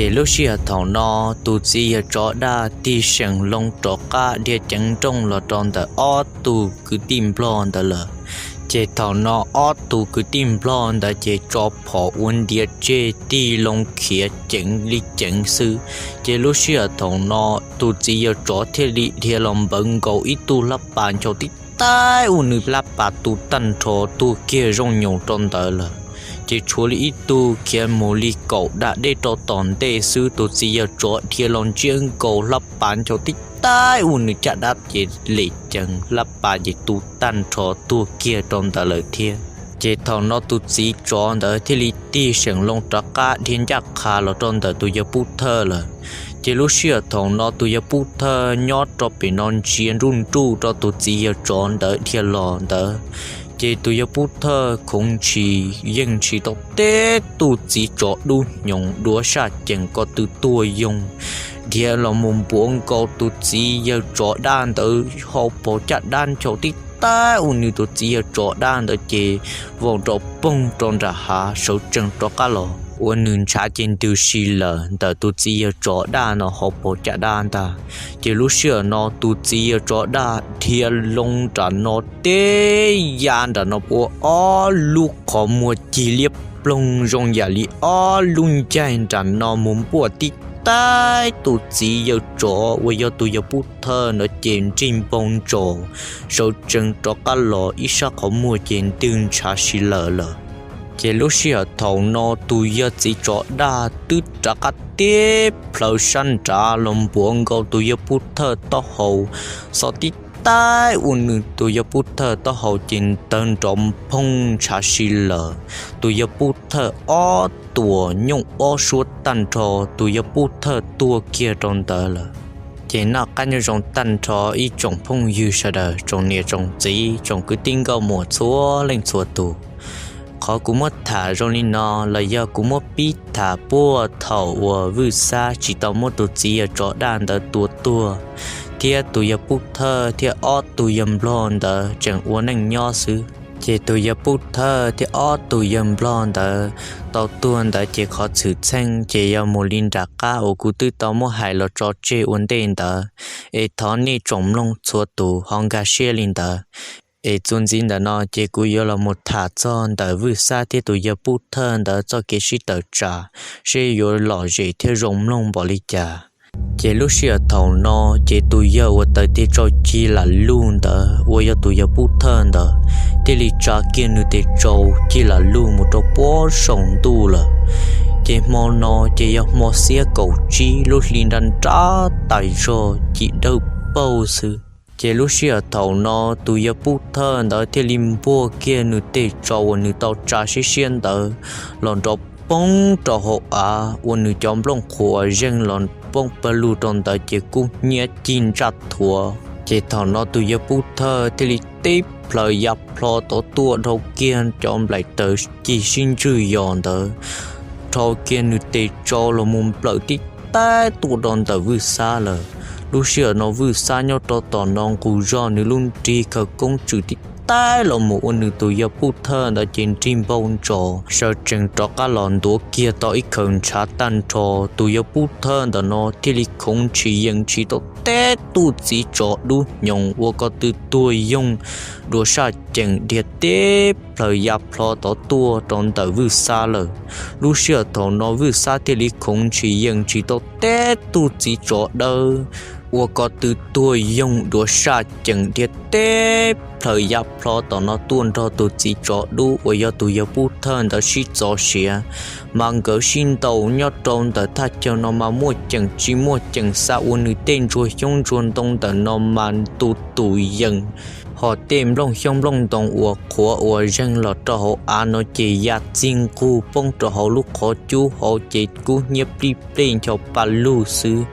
Ces lub sij hawm thaum no tus txiv yawg tsov daj tig seem loo rov qab dhia ceev nrooj los rau ntawm ob tug kwv tij nplog ntawd lawm. Ces thaum no ob tug kwv tij nplog ntawd ces tso phom ua ntiav tseg tig loo khiav ceev li ceev xwb. Ces lub sij hawm thaum no tus txiv yawg tsov thiaj li dhia los npawv nkaus ib tug hlab pas nchaus tib taig ua nws hlab pas tu tag nrho tuag kiag zoo nyoos rau ntawd lawm. Ces tshuav li ib tug khiav mus li kaum daj dej rau tom ntej xwb, tus txiv yawg tsov dhia los ntsiab nkaus hlab pas nchaus tib taig ua nws caj dab ces lem ceev hlab pas ces tu tag nrho tuag kiag rau ntawd lawm thiab. Ces thaum no tus txiv tsov ntawd thiaj li tig seem loo rov qab dhia ncaj qha los rau ntawm tus yawg pub thawj lawm. Ces lub sij hawm thaum no tus yawg pub thawj nyob rau pem no ntsia nruj nruj rau tus txiv yawg tsov ntawd dhia los ntawd. Ces tus yawg pub thawj khoov ntshis yeej ntshis tau teb tug txiv tsov dub hnyoo dua saj ceem ko tw tuag yoog, dhia los mus npuav nkaus tus txiv yawg tsov daj ntawd hauv paus caj dab nchaus tib taig ua nws tus txiv yawg tsov daj ntawd ces vau nrov poog rau nram hav sawv tsees rov qab los ua nws ntshav ces ntws si lawm ntawm tus txiv yawg tsov daj no hauv paus caj dab ntag. Ces lub sij hawm no tus txiv yawg tsov daj dhia loo nram no teb ya nram no ua ob lub qhov muag cig liab ploog zoo yam li ob lub ncaig nram no mus npuaj tib taig tus txiv yawg tsov uas yog tus yawg pub thawj ntawd ces nrig npau ntsos sawv tsees rov qab los ib sab qhov muag ces ntws ntshav si lawm lawm. Ces lub sij hawm thaum no tus yawg txiv tsov daj twb rov qab teb plhawv sab nrad los npuav nkaus tus yawg pub thawj taub hau xov tib taig ua nws tus yawg pub thawj taub hau ces ntawg nrov phooj ntshav si lawm. Tus yawg pub thawj ob tuam nyooj ob suab tag nrho, tus yawg pub thawj tuag kiag rau ntawd lawm. Ces noj qab nyob zoo tag nrho ib tsoom phooj ywg sawv daws, tsoom niam tsoom txiv, tsoom kwv tij nkauj muam txhua leej txhua tus. Qhov kuv muab tham zoo li no los yog kuv muab pib tham puag thaum uas Vwj Xab tsis tau muab tus txiv yawg tsov daj ntawd tua tuag, thiab tus yawg pub thawj thiab ob tug yawg nplog ntawd tseem ua neej nyob xwb. Ces tus yawg pub thawj thiab ob tug yawg nplog ntawd tau tuag ntawd ces qhov txhwm txheej ces yog mus li nram qab uas kuv twb tau muab hais los tso tseg ua ntej ntawd. Es thov nej tsoom mloog txhua tus ho nkag siab li ntawd. Es txuas ntxiv ntawm no ces kuv yuav los mus tham txog ntawm Vwj Xab thiab tus yawg pub thawj ntawd txoj kev sib tawm tsam, seb yuav lom zem thiab zoo mloog npaum li cas. Ces lub sij hawm thaum no ces tus yawg uas taws tes tsau cig lam lug ntawd uas yog tus yawg pub thawj ntawd thiaj li tsa kiag nws tes tsau cig lam lug mus rau puag saum ntuj lawm. Ces hmo no ces yog hmo xiab kaum tsib lub hli nra nrab tais zog cim dawb paug xwb. Ces lub sij hawm thaum no tus yawg pub thawj ntawd thiaj li npuaj kiag nws tes tsau uas nws tau tsa siab siab ntawd los nrov poob rau hauv av ua nws cov nplooj qhuav uas zeeg los poob pawg lug rau ntawd ces kub hnyiab cig ntsaj thuav. Ces thaum no tus yawg pub thawj thiaj li teb plhaws ya plho tod tuaj dhau kiag cov nplaim taws cig sib ntswj yos ntawd, dhau kiag nws tes tsau los mus nplawm tib taig tuaj rau ntawm Vwj Xab lawm. Lub sij hawm no Vwj Xab nyob rau tom no nqus zog nws lub nrig khawv koob tswm tib taig los mus ua nws tus yawg pub thawj ntawd ces nrig npau ntsos sawv tsees rov qab los ntuav kiag tau ib khaws ntshav tag nrho. Tus yawg pub thawj ntawm no thiaj li khoov ntshis yees ntshis tau teb tug txiv tsov dub hnyoo ua ko tw tuag yoog dua saj ceem dhia teb plhaws ya plho tod tuaj rau ntawm Vwj Xab lawm. Lub sij hawm thaum no Vwj Xab thiaj li khoov ntshis yees ntshis tau teb tug txiv tsov dawb ua ko tw tuag yoog dua saj ceem dhia teb plhaws ya plho tom no tuaj nrog tus txiv tsov dub uas yog tus yawg pub thawj ntawd sib txo siav. Mas nkawd sib ntaus nyob rau ntawm thaj chaw no mas muaj ceem tsis muaj ceem xa ua nws tej ntsuag xyoob ntsuag ntoo ntawm no mas ntu tus yees, ho tej nplooj xyoob nplooj ntoo uas qhuav uas zeeg los rau hauv av no ces ya txij nqug poob rau hauv lub qhov cub hauv ces kub hnyiab plij plej ncho pa lug xwb.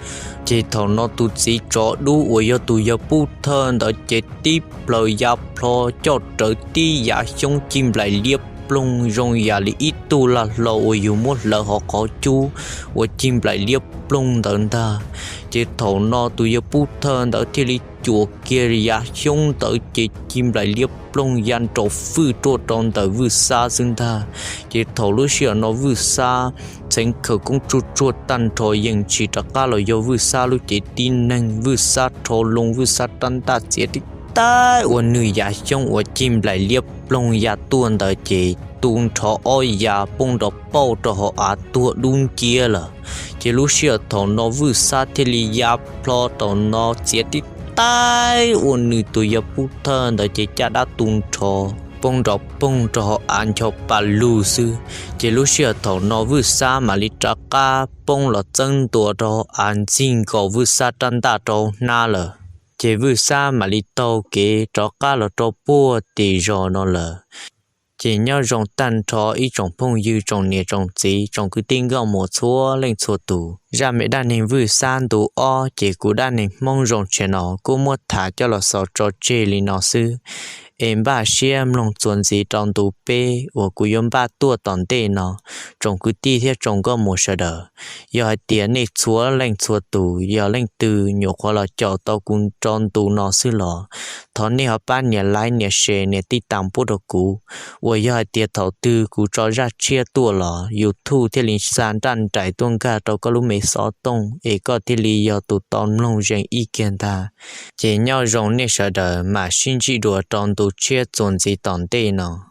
Ces thaum no tus txiv tsov dub uas yog tus yawg pub thawj ntawd ces tib plhaws ya plho coj rawv tib yav xyoob cig nplaim liab ploog zoo yam li ib tug lag hlau uas yus muab hlawv hauv qhov cub uas cig nplaim liab ploog ntawd ntag. Ces thaum no tus yawg pub thawj ntawd thiaj li cuam kiag yav xyoob ntawd ces cig nplaim liab ploog ya nraum fwj ruaj rau ntawm Vwj Xab xwb ntag. Ces thaum lub sij hawm no Vwj Xab txheev khawv koob tsuag tsuag tag nrho yeej tsis rov qab los yog Vwj Xab lub cev tib neeg. Vwj Xab rho loo Vwj Xab rab ntaj txiav tib taig ua nws yav xyoob uas cig nplaim liab ploog ya tuaj ntawd ces tu nrho ob yav poob nrov pauj rau hauv av tuag dub nciab lawm. Ces lub sij hawm thaum no Vwj Xab thiaj li ya plho tau no txiav tib taig ua nws tus yawg pub thawj ntawd ces caj dab tu nrho poob nrov poog rau hauv av ncho pa lug xwb. Ces lub sij hawm thaum no Vwj Xab mam li rov qab poob los txeeb ntua rau hauv av ntxig nkaus Vwj Xab rab ntaj rau hnab lawm. Ces Vwj Xab mam li taug kev rov qab los rau puag tim zos no lawm. Ces nyob zoo tag nrho ib tsoom phooj ywg tsoom niam tsoom txiv tsoom kwv tij nkauj muam txhua leej txhua tus, zaj me dab neeg Vwj Xab ntu ob ces kuv dab neeg Hmoob Zoo Channel kuj muab tham coj los xaus tso tseg li no xwb. Es npaj siab mloog txuas ntxiv rau ntu peb uas kuv yuav npaj tuaj tom ntej no. Tsoom kwv tij thiab tsoom nkauj muam sawv daws, yog hais tias nej txhua leej txhua tus yog leej twg nyuam qhuav los caum tau kuv rau ntu no xwb los thov nej ho pab nias like nias share nias tij tas pub rau kuv, uas yog hais tias thaum twg kuv tso zaj tshiab tuaj los YouTube thiaj li xa nraj nraim tuaj nkag rau koj lub me xov tooj es koj thiaj li yog tus tau mloog zeem ib kiag ntag. Ces nyob zoo nej sawv daws mam sib ntsib dua rau ntu tshiab txuas ntxiv tom ntej no.